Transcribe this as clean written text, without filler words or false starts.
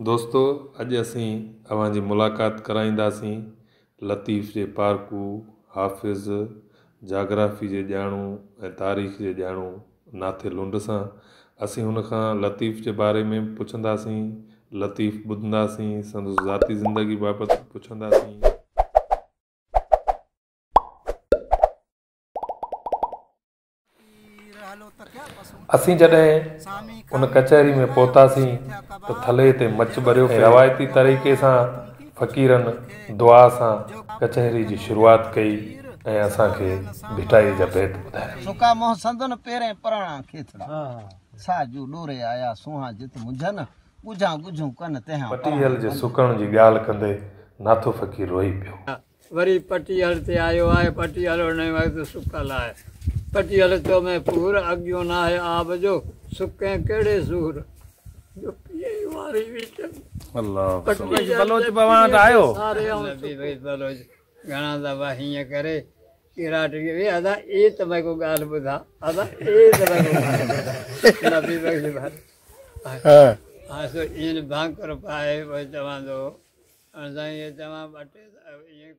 دوستو اڄ اسين اوهان جي ملاقات ڪرائينداسين لطيف جي پارکو، حافظ، جاگرافي جي ڄاڻو ۽ تاريخ جي ڄاڻو ناٿي لنڊ سان. اسين هن کان لطيف جي باري ۾ به پڇنداسين، لطيف ٻڌنداسين، سندس ذاتي زندگي بابت به پڇنداسين. اسين جڏهن ان ڪچهري ۾ پهتاسين ته ٿلهي تي مچ ٻريو ۽ روايتي طريقي سان فقيرن دعا سان ڪچهري جي شروعات ڪئي ۽ اسان کي ڀٽائي جا بيت ٻڌايا. سڪا منهن سندن پيرين پراڻا کيٿڙا، سا جو ڏوري آيا سونهان جت منجهن، ڳجهان ڳجهون ڪن تنهان پراڻا پٽيهل جي بند. سڪڻ جي ڳالهه ڪندي ناٿو فقير روئي پيو. وري پٽيهل تي آيو آهي، پٽيهل ان وقت سڪل آهي. پٽيهل تو ۾ پور، اڳيون ناهي آب جو، سڪين ڪهڙي سور، جو پيئي واري وچ ۾. پٽيهل بلوچ تي به اوهان وٽ پيئي آيو؟ ساري آئون نبي سڪو. بخش بلوچ گهڻا دفعا هيئن ڪري ڪيراٽ ويو اي ادا اي ته مين ڪو ڳالهه ٻڌا ادا اي ته مين ڪو ڳالهه ٻڌا نبي بخش بلوچ ها سو ايئن ڀانڪر پائي پوء چوندو هو سائين چوان ٻه ٽي ائين